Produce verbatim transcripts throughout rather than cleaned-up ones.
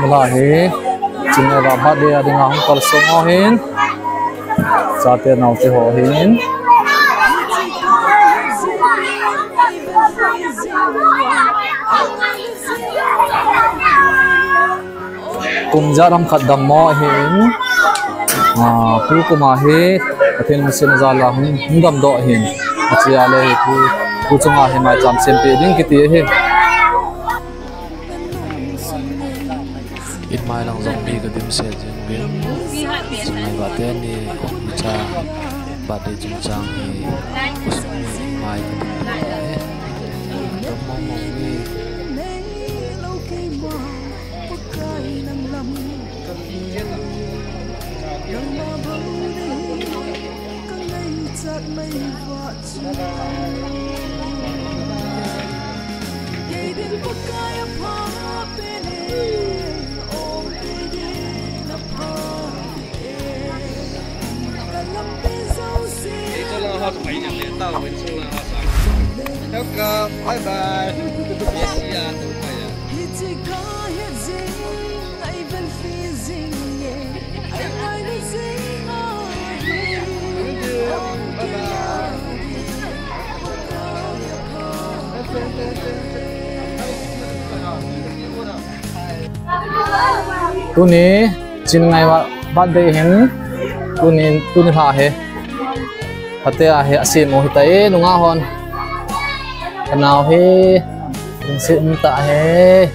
Hla hi, Chinngaiva birthday a dinga hung kalsong ho hin. Chate naote ho hin. Kum ja ram khat dammo ahin. Ah, tukum a hi, Pathen lungsetna jal a hung, hung damdoh ahin. Achia le hi, tu, tu chunga hi maicham sempeh ding kiti ahin. In mai lang jong mi ka dimset jeng uvin. Chinngaiva teni, icha birthday chungchang hi, khosung mi mai ka dimset uvin. Dam mong mong mi. Welcome. Bye bye. Yes, yeah. Tuni, Chinngaiva birthday hin, tuni, tuni lha hi. Phatea hi, asem u hitai, nungah hon. Kanao hi, lungset um tah hi.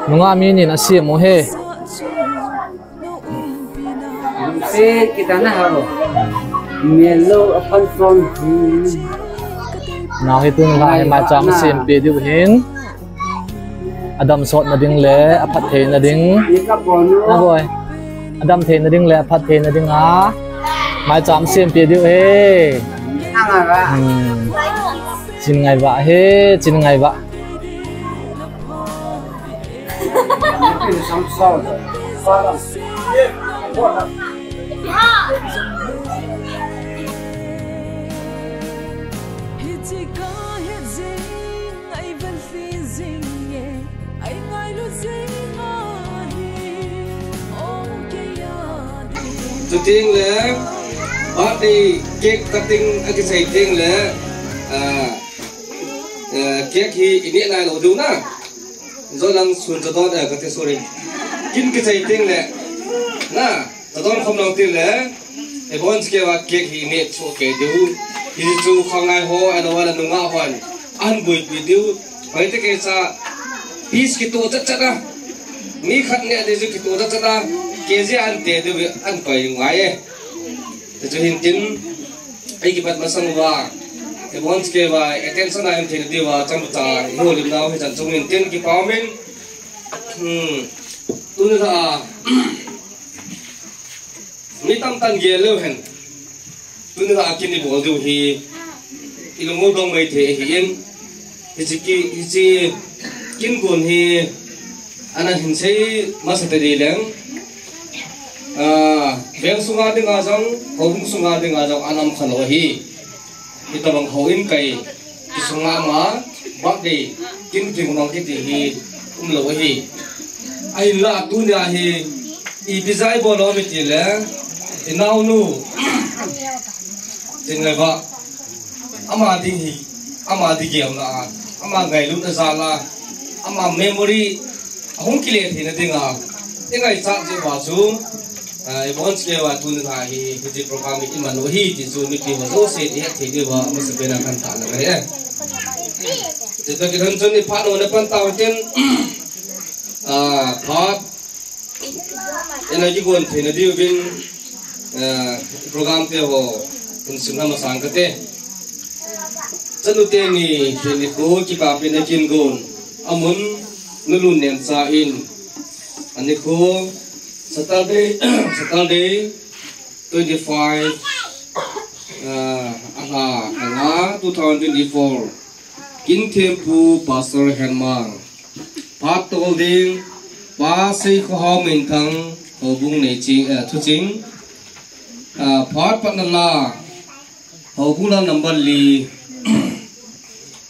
Nungah mi nin asem u hi. Se kita na haro. Melo apan son. Nao hi tun la hi maicham sempeh diu hin. Adam sotna ding le, aphat theina ding. Na boi. Adam theina ding le, aphat theina ding a. Maicham sempeh diu hi. Hmm. Chinngaiva hi, Chinngaiva. Chuteng le, birthday cake cutting akisei teng le, ah, eh, cake hi ineh nai lou diu na. Jolang sun chadon, eh, kati, sorry. Kin kisei teng le, na, chadon khom lou teng le, eh, bon ske va cake hi ineh chu kei diu. Hichu khanglai ho, ana wana nungah hon, ahin boipi diu. Hoite kei cha, piece kitoh chat chat a. Mi khat neh ding chu kitoh chat chat a. Kg ahin te diu, ahin pai ngai e. Te chu hin tin, ei kipat masang uva, ei bon ske va, attention a hin thei diu va, cham cha, i holim nau hi chan chung hin tin kipa umin. Hmm. Tuni la, mi tamtah in gel leu hen. Tuni la kin i bol diu hi, i lung u dong mai thei ahi in. Hiche ki, hiche kin gon hi, ana hin sei masa ta di leng. Ah, veng sunga dinga jong, houbung sunga dinga jong, ana um kha lou ahi. Hitabang houin kai, kisunga ma, birthday, kin kin mang kiti hi, um lou ahi. Ahinla tunia hi, ipi jeh a i bol lou ham i ti le, i naonu, Chinngaiva, ama ding hi, ama ding gelna a, ama ngailutna jal a, ama memory, ahung kile theina dinga, i ngaichat jeh uva chu, ah, i bon ske uva tuni la hi, hiche program hi i man u ahi ti chu mipi ho jouse i het thei diu va, amasapen a kan tahlang ahi. Chutoh kilhon chun i phat u na pan tau ten, ah, phat, ina kigon theina diuvin, eh, program te ho, hun simna masang kate. Chanu teni, teni ko, kipapina kin gon, amun, nulun nen cha in, ani ko, Saturday, Saturday, twenty-five, eh, alha, alha, two thousand twenty-four. Kin thempu Pastor Henmang. Phat tol ding, Pa Seikhohao Minthang, Houbung Neiching, eh, Thuching. Ah, phat patna la. Houbung la number li.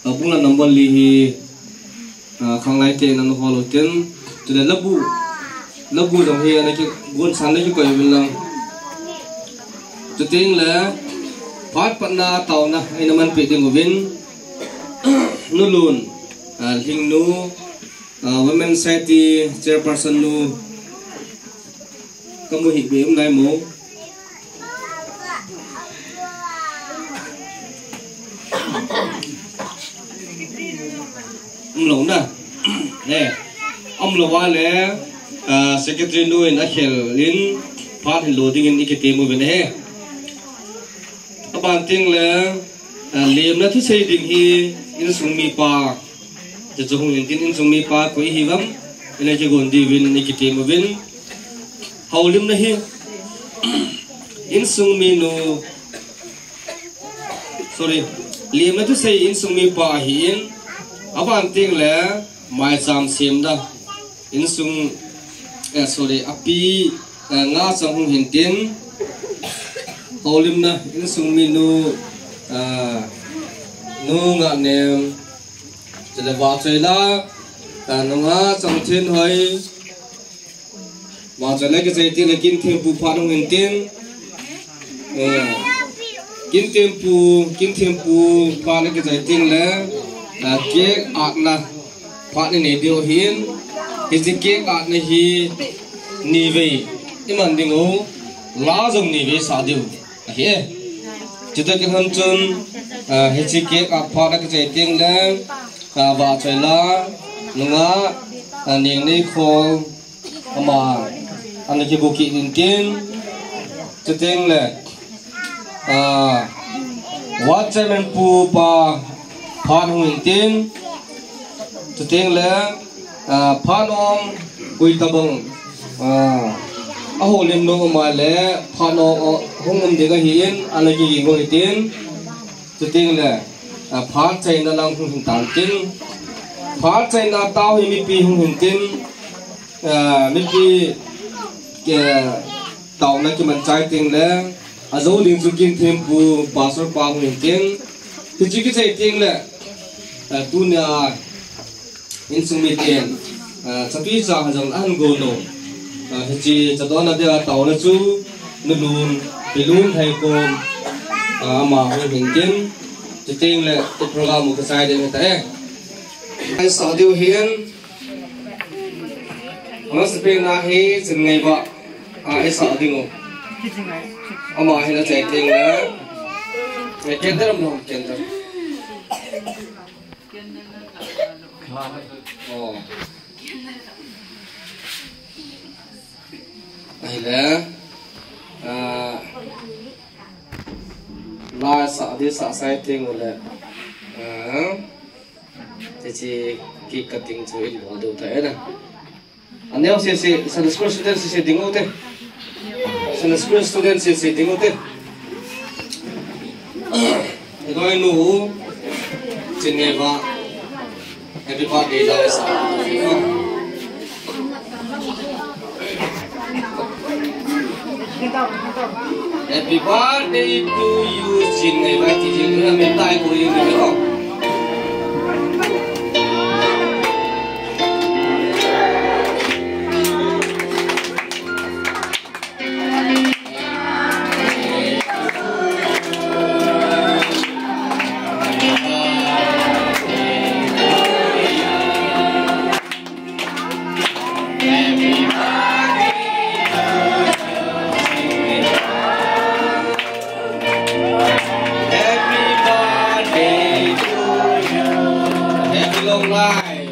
Houbung la number li hi, ah, khanglai te nan hol u tin. Chule labu. Labu jong hi ana kigon san le kikoi uvin lang. Chuteng le phat patna taona eina manpeh ding uvin. Nu Lun, ah, Lhingnu, ah, Women Society Chairperson nu. Kamu hih be um nai mo. Umlou na. He. Umlou va le, ah, secretary nu in akhel in phat hin lo dingin i kitem uvin ahi. Aban teng le, ah, lemna thusei ding hi insung mipa. Chuchu hung hin tin insung mipa koi hi uvam. Ina kigon diuvin i kitem uvin. Houlimna hi. Insung minu. Sorry. Lemna thusei insung mipa ahin. Aban teng le maicham semna. Insung, eh, sorry, api, eh, Ngachang hung hin tin. Houlimna, insung minu, eh, Nu Nganem. Chule vahchoi la, eh, Nu Ngachang Thenhoi. Vahchoi la kichai teng le Kinthempu phat hung hin tin. Eh, Kinthempu, Kinthempu phat na kichai teng le, ah, cake atna phat inei diu ahin, hiche cake atna hi nivei iman ding u, la jong nivei sa diu ahi e. Chuti kilhon chun, ah, hiche cake at phat na kichai teng le, ah, vahchoi la, Nu Nga, ah, Nengneikho, Ama, ana kibu kit in tin, chuteng le, ah, ward chairman pu pa phat hung in tin, chuteng le, ah, phat nom koi tabang, ah, ahoulim nom ama le phat nom hung um ding ahin, ana kiging u hitin, chuteng le, ah, phat chaina lang hung hin tan tin, phat chaina tao hi mipi hung hin tin, Ah, mipi, eh, taona kiman chai teng le, ajou ding chu Kinthempu, Pastor pa hung in tin. Hiche kichai teng le, eh, tunia, insung miten, eh, chapi cha jong ahin gon u. Eh, hiche cha dona dia taona chu, Nu Lun, Pi Lun Thaikom, eh, ama hung in tin. Chuteng le, i program u kichai ding ta e. Ai sa diu hin, Ama sepai na hi Chinngaiva, ah, i sa ding u. Ama hi na chai teng le. Eh, candle um lou, candle. Oh. Ahile. Ah, la sa di sa sai teng u le. Ah. Hiche cake cutting chu in bol diu ta e na. Aneo sese, Sunday school student sese ding u te. Sunday school student sese ding u te. Iloi nu, Chinngaiva, happy birthday la sa. Happy birthday to you, Chinngaiva, ti Chinngaiva, me tai ko yu ni ho. Happy birthday to you. Happy long life.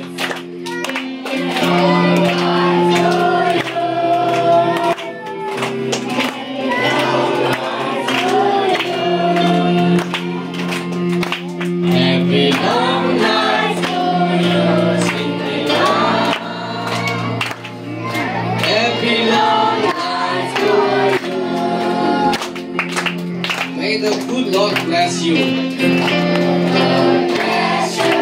Happy long life to you, Chinngaiva. Happy long life to you. May the good Lord bless you. God bless you.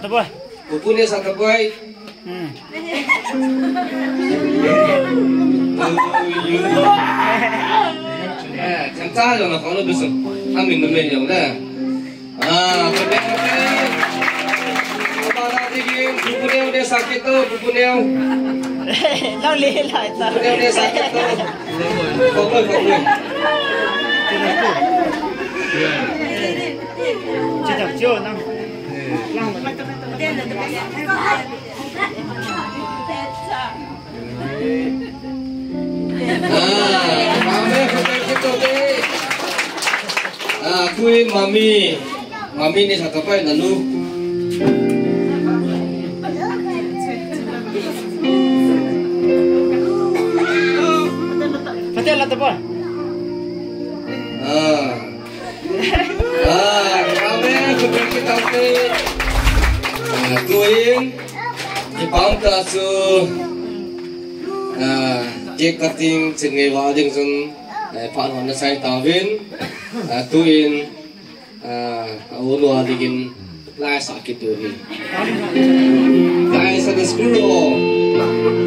ta boy. Pupu ne sa ta boy. Hmm. Eh, chang cha jong na kholo bisu. Amin na me jong da. Ah, kate, kate. Abana ding in, Pupu Neo ne sa kit to, Pupu Neo. Nang le lai sa. Pupu Neo ne sa kit to. Kokoi, kokoi. Chiu, chiu, nang. Nang. Ah, mami, kami kito de. Ah, tuin mami. Mami ne sa ta boy nanu. Patel la ta boy. Ah. Ah, mami, kami kito de. Ah, tuin. Kipah tah chu, ah, cake cutting chin ngei va ding chun, eh, phat hon na sai tauvin, ah, tuin, ah, a u nu a dingin lai sa kit u hi. Lai sa na school ro.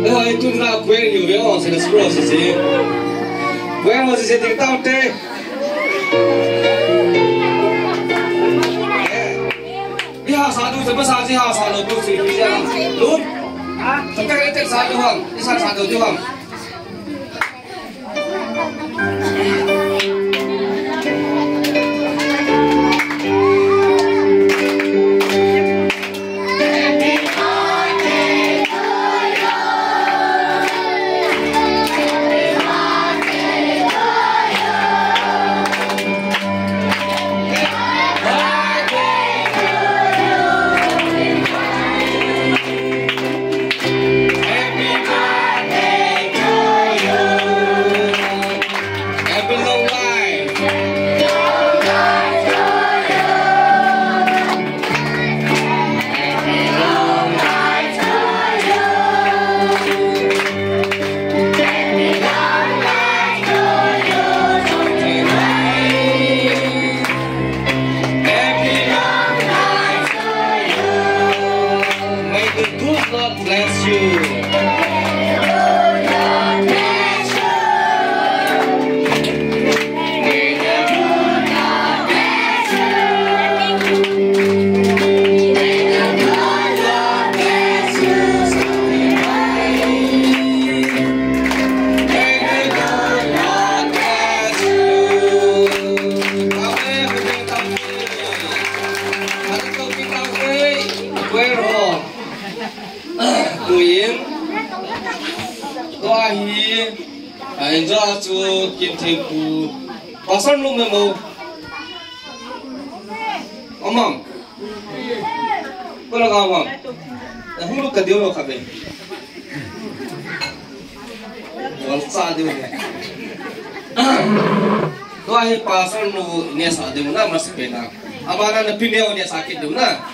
Eh, ai tun na choir hi ve o sa na school ro si si. Choir ho si si ding tau te. Eh. Iha sa du, sa ba sa ji ha sa lo du si, si ha. Du. Ha? Sa ka te sa du ham. Isa sa du du ham. Happy birthday to you. Happy long life. Long life to you. Happy long life to you. Happy long life to you. Happy long life to you. May the good Lord bless you. May the good Lord bless you. May the good Lord bless you. May the good Lord bless you. May the good Lord bless you. Amen. Tuin, tua hi, ah, injo chu Kimtheipu, Pastor nu memo. Amang. Ko la ga amang. Na hulu ka dio lo ka be. Wal sa dio ne. Tua hi Pastor nu ne sa dio na mas pe na. Abana na pineo ne sa kit dio na.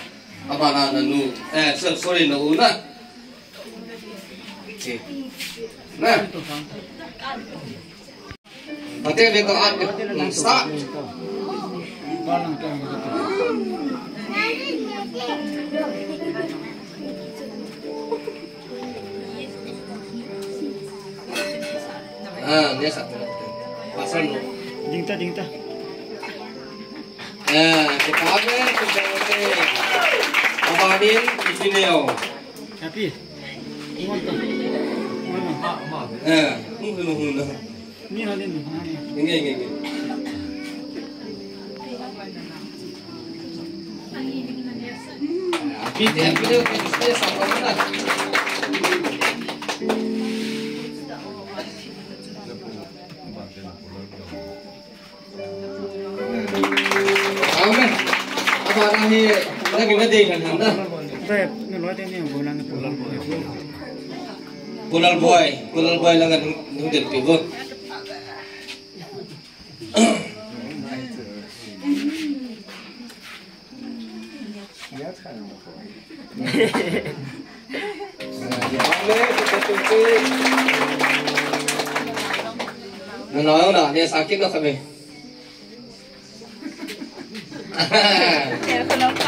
Abana na nu, eh, so-, sorry, na u na. Che. Na. Pate ve ka at, mm, sa. Ah, ne sa. Pastor nu. Ding ta, ding ta. Eh, kipah e, kipah e. Abanin, ipi neo. Happy. Iwan to. Iwan to. Eh, hu, hu, hu, hu. Ni ha ni, ni ha ni. Nge, nge, nge. Amen. Apa na hi, na kena dei kan handa. Pu Lalboi, Pu Lalboi lang kan hung den pi bo. Nana, nana, ne sakit na kami.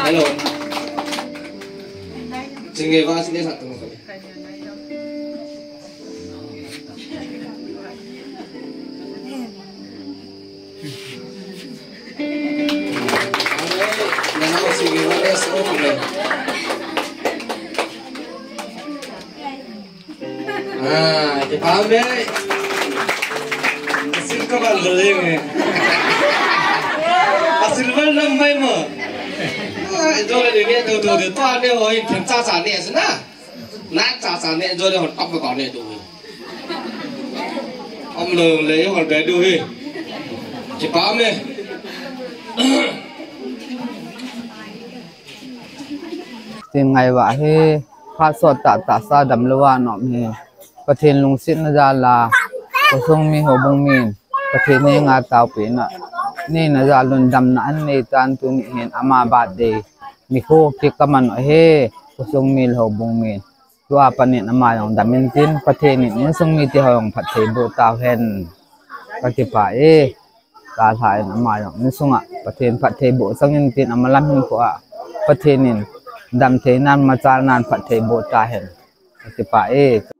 Hello. Singe ba sine sa tu kami. Ah, kipah e. Sil ka bal lo ding e. Asil bal lam mai mo. Ah, jo le ne do do de ta ne ho in them cha cha ne sina. Na cha cha ne jo le ho top ko ne do. Om lo le yo hol be du hi. Kipah e. Tin ngai va hi, phat sot tah tah sa dam lou a nom hi. Pathen lungsetna jal a, khosung mi houbung min, Pathen henga taopi na. Neina jal un damna anei tan tuni hin ama birthday nikho kikaman u hi, khosung mi le houbung min. Tua panin ama jong dam intin, Pathen in insung mite ho jong phatthei boh tau hen. Kakipah e. Talha in ama jong insunga Pathen phatthei boh chang intin, ama lam hinkho a Pathen in damthei nan, machal nan phatthei boh ta hen. Kakipah e.